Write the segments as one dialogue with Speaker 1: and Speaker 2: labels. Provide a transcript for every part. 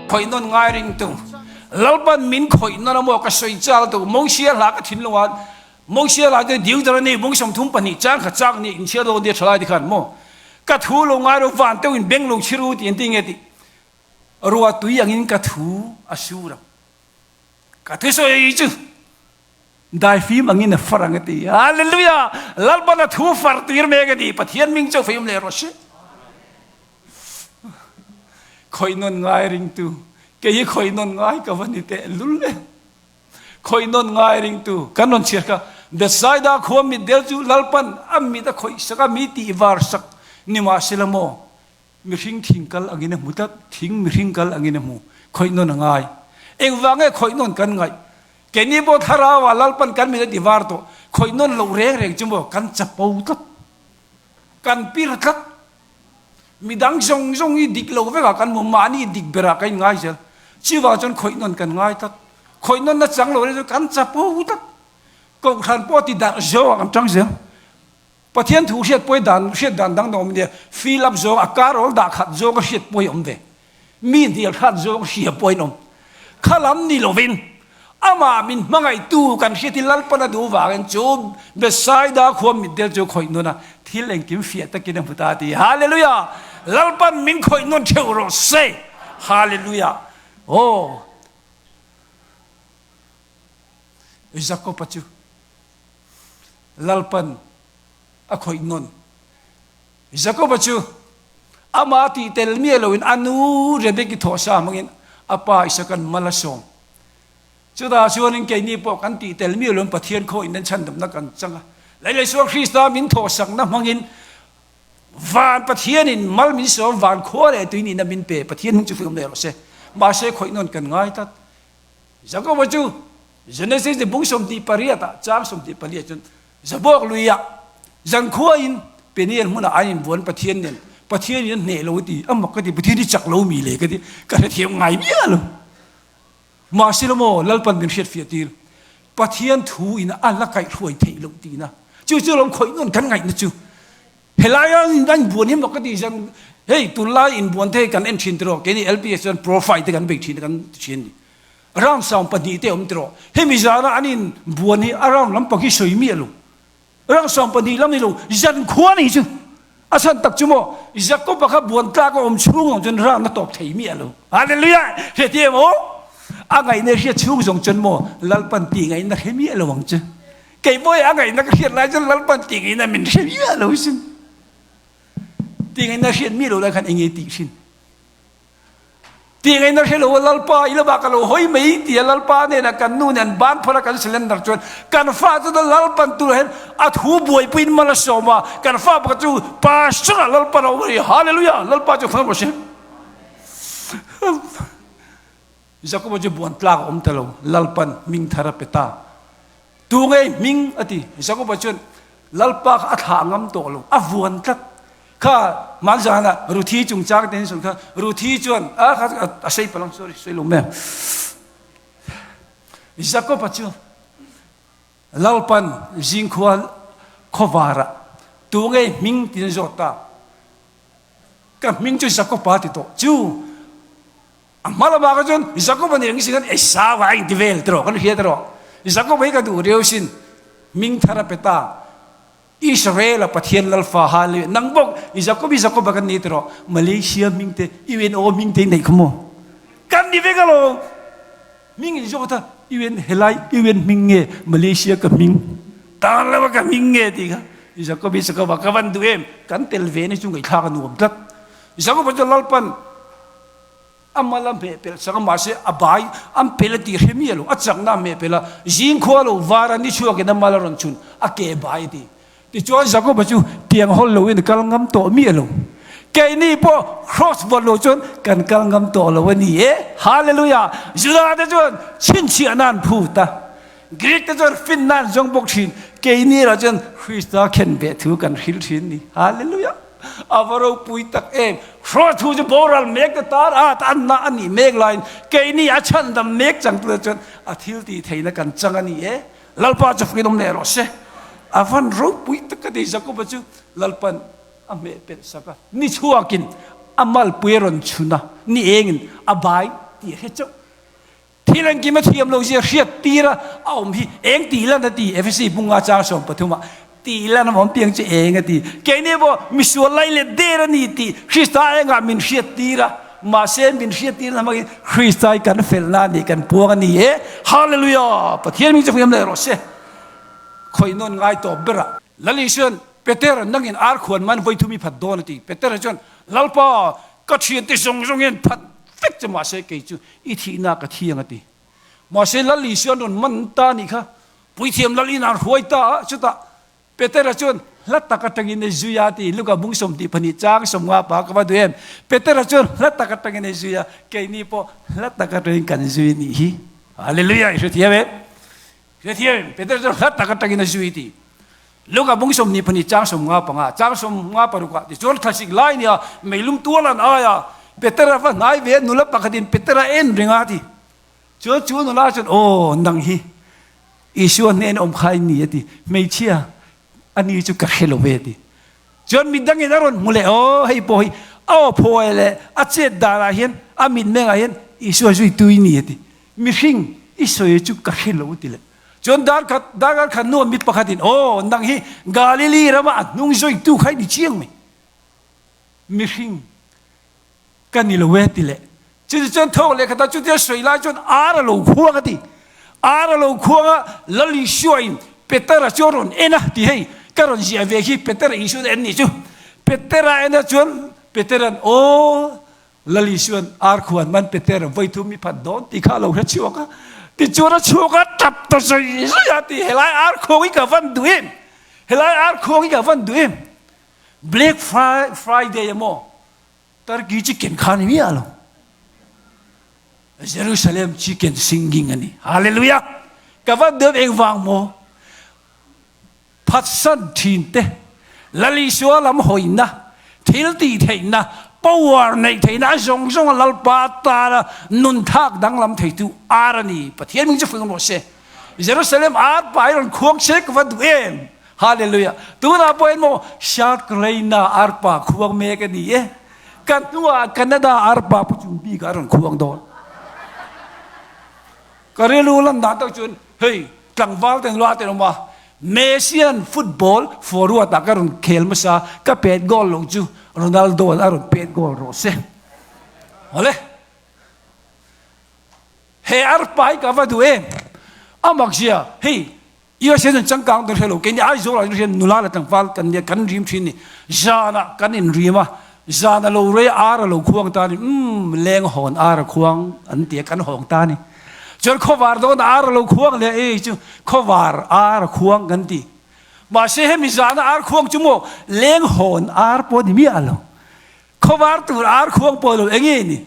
Speaker 1: Khawih nawn ngai ringtu Lalpan min khawih nawn a maw ka sawi chal tu Mosia hla ka thinlung a Mosia hla chu Deuteronomy bung 32 chang kha chak ni inchhiar dawn nia thalai te khan maw ka thu lo ngai ro van teuh in beng lo chhi ru tih an ti nge tih rua tui angin ka thu a sur ang ka thusawi chu Daifim angin a far ang a ti. Hallelujah! Lalpan a thu far tir mek a ni. Pathian ming chu fei um leh rawh se. Khawih nawn ngai ringtu, kei hi khawih nawn ngai ka va ni teh lul e. Khawih nawn ngai ringtu, kan rawn chhiar kha, Bethsaida khua mitdel chu Lalpan a mit a khawih sak a, mi tih var sak nimahsela maw, mihring thing kal angin a hmu tlat, thing mihring kal angin a hmu, khawih nawn a ngai. Engvang nge khawih nawn kan ngaih? Keini pawh thlarau ah Lalpan kan mit a ti var tawh, khawih nawn loh reng reng chu maw kan chapo tlat, kan pir tlat. Midang zawng zawng hi dik lo vekah kan hmu, mahni dik berah kan inngai zel. Chuvang chuan khawih nawn kan ngai tlat. Khawih nawn na chang lo reng chu kan chapo tlat. Kohhran pawh ti darh zawngah kan tang zel. Pathian thu hriat pawi dan hriat dan dang dang awm nia, fill up zawng a karawl dah khat zawng a hriat pawi awm ve. Mi hnial hrat zawng hria pawhin awm. Kha lam ni lovin amah min hmangaihtu kan hriat hi Lalpan a duh vangin chu Bethsaida khua mitdel chu khawih nawn a, thil engkim fiah takin a hmu ta a ti. Hallelujah! Lalpan min khawih nawn theuh rawh se! Hallelujah! Aw! Jakob-a chu Lalpan a khawih nawn. Jakoba chu amah tih tel miah loin a nu Rebeki thawhsa hmangin a pa Isakan mal a sawm. Chutah chuanin keini pawh kan tih tel miah loin Pathian khawihin an chhandamna kan chang a. Lei leh Isua Krista min thawhsakna hmangin van Pathianin mal min sawm, van khua leh tui nihna min pe. Pathian hming chu fiam leh rawh se. Mahse khawih nawn kan ngai tlat. Jakoba chu Genesis ni bung 28 ah chang 24 chuan Zabawk lui ah zankhua in Peniel hmun ah an in buan Pathian nen Pathian in a hneh lo ti a mak ka ti Pathian hi chak lo mi le ka ti ka hrethiam ngai miah lo mahse lo maw Lalpan min hriatfiah tir Pathian thu in a la kaihhruai theih loh tihna chu chu lawm khawih nawn kan ngaihna chu Helai a an buan hi maw ka tih hian hei tunlai inbuan te hi kan en thin tiraw keini LPS chuan profile te kan bei thin a kan ti thin a ni. Round 12 te a awm tiraw hemi zana an inbuan hi a round lampang hi sawi miah lo. Round 12 lam ni lo zan khua ni chu a chhan tak chu maw Jacob-a kha buan tlak a awm chhung ang chuan round a tawp thei miah lo. Hallelujah! Hriat em aw? A ngaihna hriat chhung zawng chuan maw Lalpan tih ngaihna hre miah lo ang chu. Kei bawi a ngaihna ka hriat lai chuan Lalpan tih ngaihna min hre miah lo sin. Tih ngaihna hriat miah lo lai khan enge tih hrin. Tih ngaihna hre lo a Lalpa i lamah ka lo hawi mai tia Lalpa hnenah kan nu nen ban phar a kan cylinder chuan kan fa chu Lalpan tur hian a thu buaipuiin mal a sawm a, kan fa pakhat chu pastor ah Lalpan a awm a ni. Hallelujah! Lalpa chu fang rawh se. Jakoba chu buan tlak a awm ta lo, Lalpan hming thar a pe ta. Tu ngei hming? a ti. Jakoba chuan Lalpa kha a thlah ngam tawh lo, a vuan tlat. Kha hmanzana Ruthi chungchang te in sawn kha, Ruthi chuan a kha a sei palang, sorry, sawi lo mai ang. Jakoba chu Lalpan zingkhua khawvarah tu ngei hming tiin zawt ta. Ka hming chu Jakoba ti tawh. Chu A hma lamah kha chuan Jakob a nih ang sin khan Esau a inti vel tiraw kan hria tiraw. Jakob hi ka duh riau sin hming thar a pe ta. Israel a Pathian lalfa Hallelujah. Nang bawk i Jakob i Jakob a kan ni tiraw. Malaysia hming te UNO hming te i neih kha maw. Kan ni vek alawm. Hming in zawk ta UN helai UN hming nge Malaysia ka hming tan lo a ka hming nge tih kha Jakob i Jakob a ka van duh em kan tel ve ni chu ngaihthlak a nuam tlat. Jakob a chu Lalpan A mal a hmeh pelh chak a, mahse a bai an pel a tih hre miah lo. A chakna a hmeh pelh a, zing khua lo var a ni chhuakin a mal a rawn chhun, a ke bai a ti. Tichuan Jakoba chu tiang hawl loin a kal ngam tawh miah lo. Keini pawh cross vawn lo chuan kan kal ngam tawh lo a ni e. Hallelujah! Juda te chuan chhinchhiah nan phut a, Greek te chuan fin nan zawng bawk thin. Keini erawh chuan Krista khenbeh thu kan hrilh thin ni. Hallelujah! A va ropui tak em! Hruaitu chu boral mek te tar at an na a nih mek laiin keini a chhandam mek chang tute chuan a thil tih theihna kan chang a ni e. Lalpa chu fakin awm leh rawh se. A van ropui tak a ti Jakoba chu Lalpan a hmeh pelh sak a, ni chhuakin a malpui a rawn chhun a, ni engin a bai. tih a hre chauh. Thil engkim a thiam lo zia hriat tir a a awm hi eng tih lan a ti? Efesi bunga chang 13 ah tih lan a awm piang chu eng a ti? Keini pawh misual lai leh der a ni tih Krista engah min hriat tir a, mahse min hriat tir na hmangin Krista hi kan felna a nih kan puang a ni e. Hallelujah! Pathian hming chu hriam leh rawh se. Khawih nawn ngai tawp berah. Lal Isuan, Peter, nangin ar khuan man vawi thum i phat dawn a ti. Petera chuan, Lalpa, ka thiante zawng zawng hian phat vek che mahse kei chu i thihna ka thiang a ti. Mahse Lal Isua an rawn man ta a nih kha. Puithiam Lal in an hruai ta a, chutah Petera chuan hla tak atangin a zui a a ti. Luka bung 22 chang 50 pa ka va duh em. Petera chuan hla tak atangin a zui a, keini pawh hla tak atangin kan zui a nih hi. Hallelujah! I hrethiam em? Hrethiam em? Petera chuan hla tak atangin a zui a ti. Luka bung 22 chang 55, chang 56 ah tichuan thlasik lai nia meilum tual an ai a, Petera va hnai ve a, nula pakhatin Petera en reng a ti. Chuan chu nula chuan, Aw, nang hi Isua hnen awm kha i ni a ti. Hmeichhia, ani chu ka hre lo ve a ti. Chuan midangin a rawn hmu leh, Aw, hei pawh hi a aw phawi leh a chet danah hian, a mitmengah hian Isua zuitu i ni a ti. Mihring i sawi chu ka hre lo a ti leh. Chuan dar khat, darkar khat hnuah mi pakhatin, Aw, nang hi Galili rama a hnung zawitu kha i ni chiang mai. Mihring ka ni lo e ti leh. Chuti chuan thawk leh khatah chutia sawi lai chuan ar a lo khuang a ti. Ar a lo khuang a, Lal Isuain Petera chu a rawn en a ti hei, ka rawn ziah ve khi Petera Isuan a en nih chu. Petera a en a chuan Petera'n, Aw, Lal Isuan ar khuan man Peter vawi thum i phat dawn tih kha a lo hre chhuak a, tichuan a chhuak a tap ta zui zui a ti, helai ar khuang hi ka van duh em, helai ar khuang hi ka van duh em, Black Friday emaw Turkey chicken kha ni miah lo, Jerusalem chicken singing a ni, Hallelujah! Ka van duh em engvang maw? Phatsan thin te, Lal Isua lam hawina, thil tih theihna, power neih theihna a zawng zawng a Lalpa atana nun thak danglam theitu ar a ni. Pathian hming chu fuih rawh se. Jerusalem ar pa hi rawn khuang se ka va duh em! Hallelujah! Tunah pawh hian maw South Carolina ar pa khuang mek a ni e. Kan hnuah Canada ar pa pu chung bik ah a rawn khuang dawn. Ka rilru lam dan tak chuan hei tlangval ten lua ten awm a, Messian football forward ah ka rawn khel hmasa, ka pet goal lo chu Ronaldo an a rawn pet goal rawh se. Awle. He arpa hi ka va duh em? A mak zia, hei USA chuan changkang dawn hre lo, keini Aizawl ah hian nula leh tlangval kan nia kan rim thin ni, zanah kan inrim a, zan a lo rei a ar a lo khuang ta ni, umm leng hawn ar a khuang an ti a kan hawng ta ni. Chuan khawvar dawn ar a lo khuang leh ei chu khawvar ar a khuang kan ti. Mahse hemi zana ar khuang chu maw leng hawn ar pawh ni miah lo, khawvar tur ar khuang pawh lo enge ni.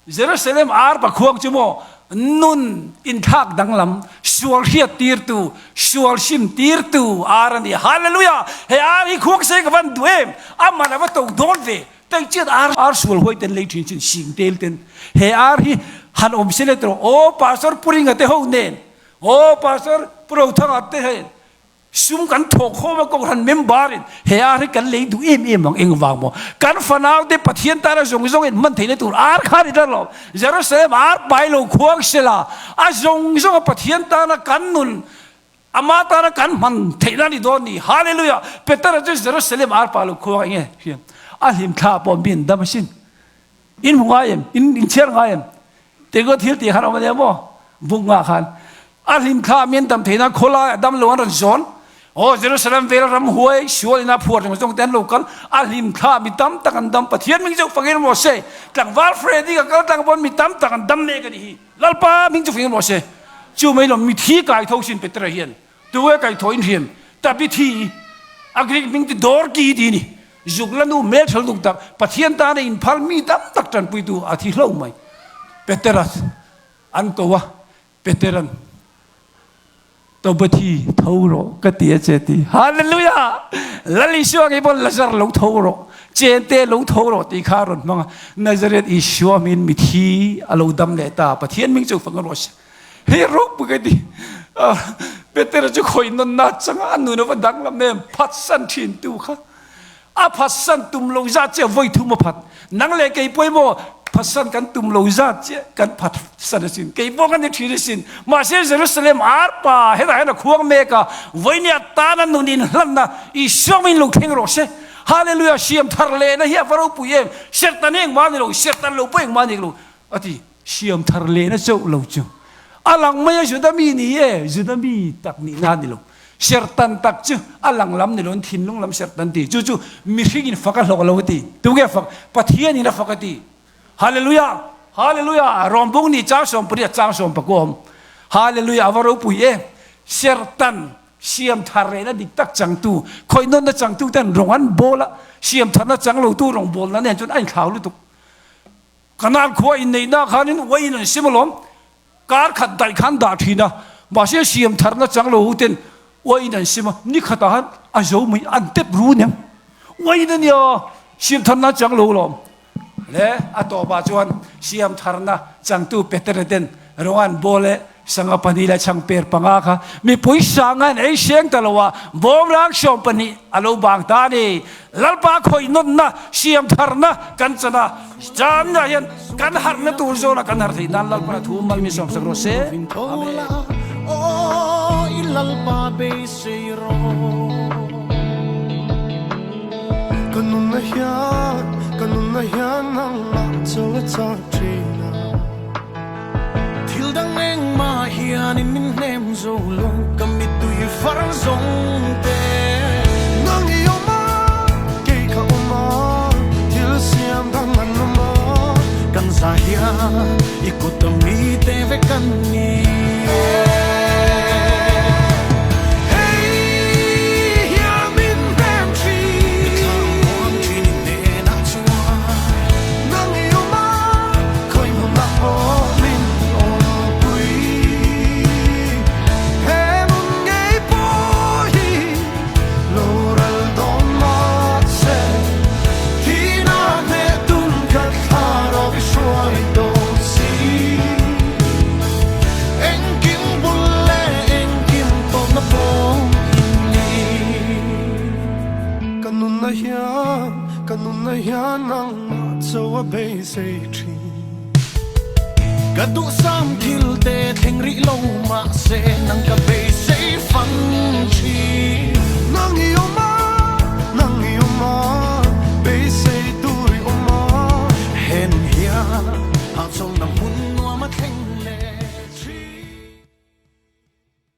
Speaker 1: Jerusalem ar pakhuang chu maw nun inthlak danglam, sual hriat tirtu, sual hrim tirtu ar a ni. Hallelujah! He ar hi khuang se ka van duh em? A man a va to dawn ve. Tei chiat ar ar sual huai ten lei thin chin sing tel ten he ar hi han awm se le tawh aw Pastor Puringa te ho nen aw Pastor Purothanga te hen Sum kan thawk khawm a Kohhran member in he ar hi kan lei duh em em ang engvang maw? Kan fanau te Pathian tana zawng zawng in hman theihna tur ar kha ni tlat lo. Jerusalem ar pai lo khuang sela a zawng zawng a Pathian tana kan nun ama tana kan hman theihna ni dawn ni. Hallelujah! Petera chu Jerusalem ar pa lo khuang enge hriam a hlim thla pawh mi an dam asin. In hmu ngai em? In inchhiar ngai em? Tengkaw thil tih khan awm a nia maw? Buk ngah khan a hlim thla mian dam theihna khawlai a dam lo an rawn zawn. Aw Jerusalem vel ramhuai sual ina phuar zawng zawng te an lo kal. A hlim thla mi tam tak an dam. Pathian hming chu fangin rawh se. Tlangval Freddy ka kal tlang pawn mi tam tak an dam mek a nih hi. Lalpa hming chu fangin rawh se. Chu mai lo mithi kai tho sin Petera hian Tunge kaihthawh in hriam Tabithi a Greek hming chu Dorki tih a ni. Zuk la nu hmeltha lutuk tak, Pathian tana inphal mi tam tak tanpuitu a thi hlo mai. Petera an ko a, Petera'n Tabithi tho rawh ka ti a che ti. Hallelujah! Lal Isua ngei pawn Lazar lo tho rawh, chente lo tho rawh tih kha a rawn hmang a. Nazareth Isua hmingin mithi a lo dam leh ta. Pathian hming chu fak rawh se. Hei ropui ka ti. Petera chu khawih nawn na changa a nun a va danglam em, phatsan thin tu kha. A phatsan tum lo zat che vawi thum a phat. Nang leh kei pawh emaw. Phatsan kan tum lo zat chiah kan phatsan asin. Kei pawh ka ni thin asin. Mahse Jerusalem arpa hetah hian a khuang mek a, vawinia tana nun inhlanna Isua min lo thleng rawh se. Hallelujah! Siam thar lehna hi a va ropui em! Serhtan hi engmah a ni lo, serhtan lo pawh engmah a ni lo a ti. Siam thar lehna chauh lo chu a lang mai a, Juda mi ni e, Juda mi tak nihna a ni lo. Serhtan tak chu a lang lam ni loin thinlung lam serhtan ti. Chu chu mihringin fak a hlawk lo a ti. Tunge fak? Pathianin a fak a ti. Hallelujah! Hallelujah! Rawmbung ni chang sawmpariat chang sawmpakawm. Hallelujah! A va ropui em! Serhtan siam thar rehna dik tak changtu, khawihnawnna changtu ten rawng an bawl a, siam tharna chang lotu rawng bawlna nen chuan a inthlau lutuk. Kanaan khua inneihna khanin uaiin an sim alawm. Kar khat daih khan dah thin a, mahse siam tharna chang lo ho ten uaiin an sim a, ni khatah han a zo mai an tep ru aniang. Uaiin a nia, siam tharna chang lo alawm. Le a tawpah chuan siam tharna changtu Petera ten rawng an bawl e, sanga pahnih leh chhangper panga kha mipui sanga an ei seng ta lo a, bawmrang 12 a lo bang ta a ni. Lalpa khawihnawnna siam tharna kan chan a, zanah hian kan harhna tur zawna kan harh theih nan Lalpa thu mal min sawmsak rawh se. Amen.
Speaker 2: Ka nunna hian, ka nunna hian nangmah chu a chak thin a.
Speaker 3: Thil dang engmah hianin min hnem zo lo, ka mittui far zawng te.
Speaker 2: Nang i awm a, kei ka awm a, thil siam dang an awm a.
Speaker 3: Kan za hian i kut a mite vek kan ni.
Speaker 2: Hei hian min hnem thin.
Speaker 3: Ka thla muang thin i hnenah chuan.
Speaker 2: Nang i awm a, khawi hmunah pawh min awmpui. He hmun ngei pawh hi lo ral dawn mah se, thihna hneh tum khat thla rawh i hruai dawn si.
Speaker 3: Engkim bul leh engkim tawpna pawh in ni.
Speaker 2: Ka nunna hian, ka nunna hian nangmah cho a beisei thin.
Speaker 3: Ka duhsam thil te thleng rih lo mahse nang ka bei.